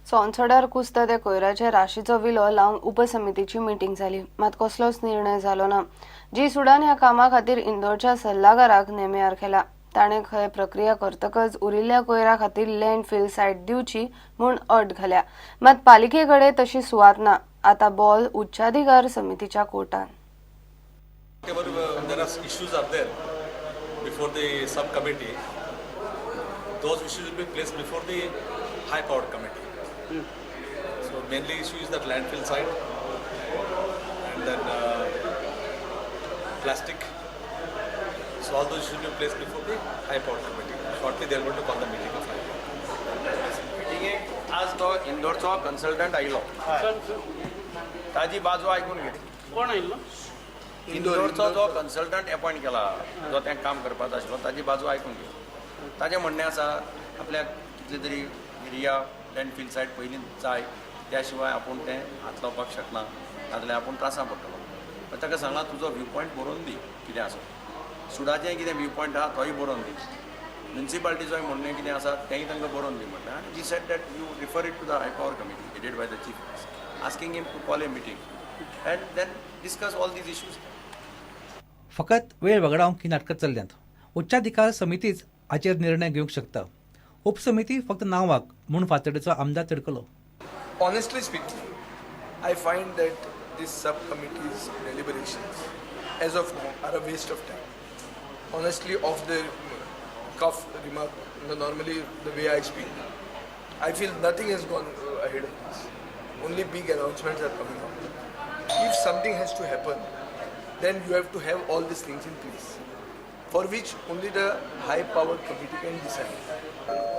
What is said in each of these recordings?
सोनसड्यार कुसता त्या कोयराच्या राशीचो विलो लावंक उपसमितीची मिटींग जाली, मात कसलोच निर्णय जालो ना. जी सुडान ह्या कामा खातीर इंदोरच्या सल्लागाराक नेम्यार केला. ताणें खंय प्रक्रिया करतकच उरिल्ल्या कोयरा खातीर लँडफिल सायट दिवची म्हूण अट घाल्या, मात पालिके कडेन तशी सुवात ना. आता बॉल उच्चाधिकार समितीच्या कोर्टान. Whatever there are issues are there before the subcommittee, those issues will be placed before the high powered committee. So mainly issue is that landfill site and then plastic. So all those issues will be placed before the high powered committee. Shortly they are going to call the meeting of high power. मिटिंगेक आज तो इंदोरचो consultant आयलो, ताजी बाजू आयकून घेतली. कोण आयिल्लो? इंदोरचो जो कन्सल्टंट अपॉयंट केला, जो तें काम करपाचो आशिल्लो, ताजी बाजू आयकून घेतली. ताजें म्हणणें आसा आपल्याक कितले तरी एरिया लँडफील सायट पयलीं जाय, त्या शिवाय आपूण तें हात लावपाक शकना, नाजाल्यार आपूण त्रासां पडटलो. पण ताका सांगलां तुजो व्यू पॉयंट बरोवन दी कितें आसा, सुडाचें कितें व्यू पॉयंट आहा तोय बरोवन दी, म्युनिसिपालिटीचोय म्हणणें कितें आसा तेंय तांकां बरोवन दी म्हणलें. आनी he said that you refer it to the high power committee headed by the chief, asking him to call a meeting and then discuss all these issues. फकत वेळ वगडावंक ही नाटकां चल्ल्यांत. उच्चाधिकार समितीच हाचेर निर्णय घेवंक शकता. उपसमिती फक्त नांवाक म्हूण फातर्डेचो आमदार तिडकलो. Honestly speaking, I find that this subcommittee's deliberations, as of now, are a waste of time. Honestly, off the cuff remark, normally the way I speak, I feel nothing has gone ahead of this. Only big announcements are coming out. If something has to happen, then you have to have all these things in place, for which only the high-powered committee can decide.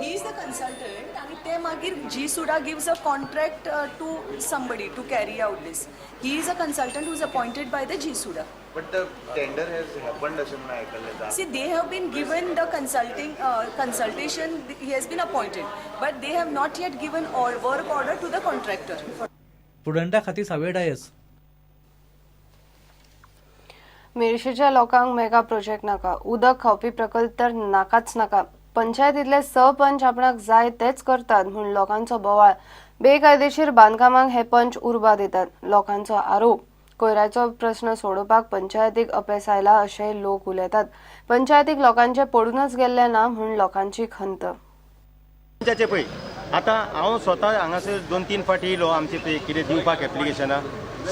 He is the consultant आणि ते मागीर GSUDA gives a contract to somebody to carry out this. He is a consultant who is appointed by the GSUDA. But the tender has happened अशें म्हणून आयकल्लें. See, they have been given the consulting consultation. He has been appointed, but they have not yet given or work order to the contractor. प्रुडंटा खातीर सावेर डायस. मिरशेच्या लोकांक mega project नाका, उदक खावपी प्रकल्प तर नाकाच नाका. पंचायतींतले स पंच आपणाक जाय तेच करतात म्हूण लोकांचो बोवाळ. बेकायदेशीर बांदकामांक हे पंच उर्बा दितात, लोकांचो आरोप. कोयराचो प्रस्न सोडोवपाक पंचायतीक अपेस आयला अशें लोक उलयतात. पंचायतीक लोकांचे पडूनच गेल्ले ना म्हूण लोकांची खंत. पंचाचे पळय आतां हांव स्वता हांगासर 2-3 फावटी येयलो आमचे पळय कितें दिवपाक एप्लिकेशनां,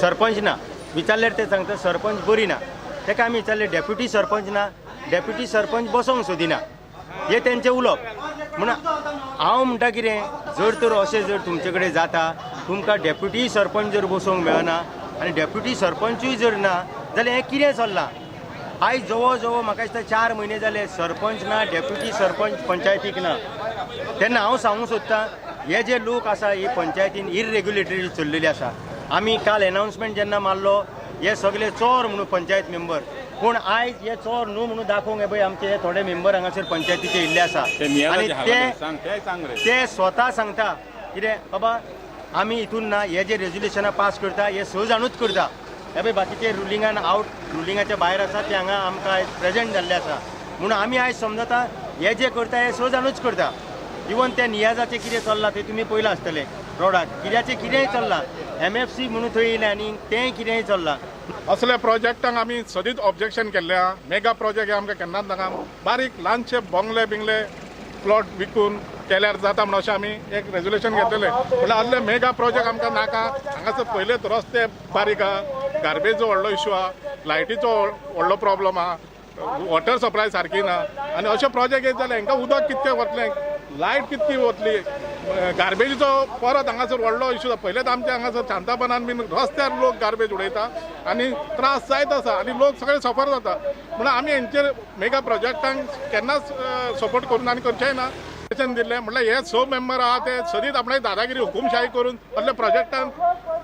सरपंच ना. विचारल्यार ते सांगता सरपंच बरी ना. ताका आमी विचारलें डेप्युटी सरपंच ना, डेप्युटी सरपंच बसोंक सोदिना, हे तेंचें उलोवप. म्हूण हांव म्हणटा कितें, जर तर अशें जर तुमचे कडेन जाता, तुमकां डेप्युटी सरपंच जर बसोवंक मेळना आनी डेप्युटी सरपंचूय जर ना जाल्यार हें कितें चल्लां? आयज जवळ जवळ म्हाका दिसता 4 म्हयने जाले सरपंच ना, डेप्युटी सरपंच पंचायतीक ना. तेन्ना हांव सांगूंक सोदतां हे जे लोक आसा ही पंचायतीन इरेग्युलेटरी चल्लेली आसा. आमी काल एनावन्समेंट जेन्ना मारलो हे सगळे चोर म्हणून पंचायत मेंबर, पूण आयज हे चोर न्हू म्हणून दाखोवंक हे पळय आमचे हे थोडे मेंबर हांगासर पंचायतीचे येयल्ले आसा आनी ते स्वता सांगता कितें बाबा आमी हितून ना, हे जे रेजोल्युशनां पास करता हे स जाणूच करता. हे पळय बाकीचे रुलिंगान आवट रुलिंगाच्या भायर आसा ते हांगा आमकां आयज प्रेजेंट जाल्ले आसा. म्हणून आमी आयज समजता हे जे करता हे स जाणूच करता. इवन त्या नियाजाचें कितें चल्लां तें तुमी पळयलां आसतलें, रोडाक कित्याचें कितेंय चल्लां, MFC म्हणून थंय येयलें आनी तेंय कितेंय चल्लां. असल्या प्रोजेक्टांक आमी सदींच ऑब्जेक्शन केल्लें आहा. मेगा प्रोजेक्ट हे आमकां केन्नाच नाका. बारीक ल्हानशे बंगले बिंगले प्लॉट विकून केल्यार जाता म्हणून अशें आमी एक रेजोल्युशन घेतलेलें. म्हणल्यार असले मेगा प्रोजेक्ट आमकां नाका. हांगासर पयलेच रस्ते बारीक आहा, गार्बेजचो व्हडलो इशू आहा, लायटीचो व्हडलो प्रॉब्लम आहा, वॉटर सप्लाय सारकी ना. आनी अशे प्रोजेक्ट येत जाल्यार हांकां उदक कितकें वतलें, लायट कितकी वतली, गार्बेजीचो परत हांगासर व्हडलो इशू. पयलेच आमचे हांगासर शांतापणान बीन रस्त्यार लोक गार्बेज उडयता आनी त्रास जायत आसा आनी लोक सगळे सफर जाता. म्हणून आमी हेंचेर मेगा प्रोजेक्टांक केन्नाच सपोर्ट करून आनी करचेय ना. दिल्लें म्हणल्यार हे 6 मेंबर आहा ते सदींच आपणाली दादागिरी हुकुमशाही करून असल्या प्रोजेक्टांक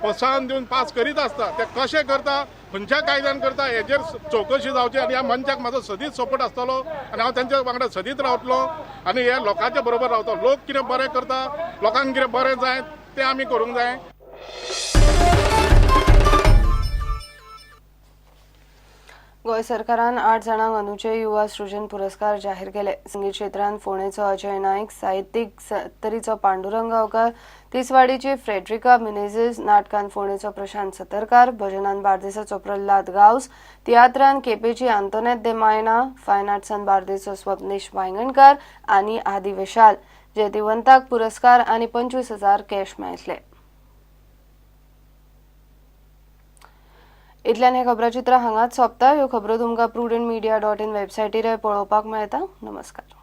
प्रोत्साहन दिवन पास करीत आसता. ते कशें करता, खंयच्या कायद्यान करता हेजेर चवकशी जावची आनी ह्या मनशाक म्हाजो सदींच सपोर्ट आसतलो आनी हांव तेंच्या वांगडा सदींच रावतलो आनी हे लोकांच्या बरोबर रावतलो. लोक कितें बरें करता, लोकांक कितें बरें जाय तें आमी करूंक जाय. गोंय सरकारान 8 जाणांक अंदूचे युवा सृजन पुरस्कार जाहीर केले. संगीत क्षेत्रांत फोंडेचो अजय नायक, साहित्यीक सत्तरीचो पांडुरंग गांवकार, तिसवाडीची फ्रेड्रिका मिनेझीस, नाटकान फोंडेचो प्रशांत सतरकार, भजनान बार्देसाचो प्रल्हाद गांवस, तियात्रान केपेची आंतोनेत दे मायना, फायन आर्ट्सान बार्देसचो स्वप्नेश वायंगणकार आनी आदी विशाल जैतिवंताक पुरस्कार आनी 25,000 कॅश मेळटले. इतल्यान हें खबराचित्र हांगाच सोंपता. ह्यो खबरो तुमकां prudentmedia.in वेबसायटीर पळोवपाक मेळटा. नमस्कार.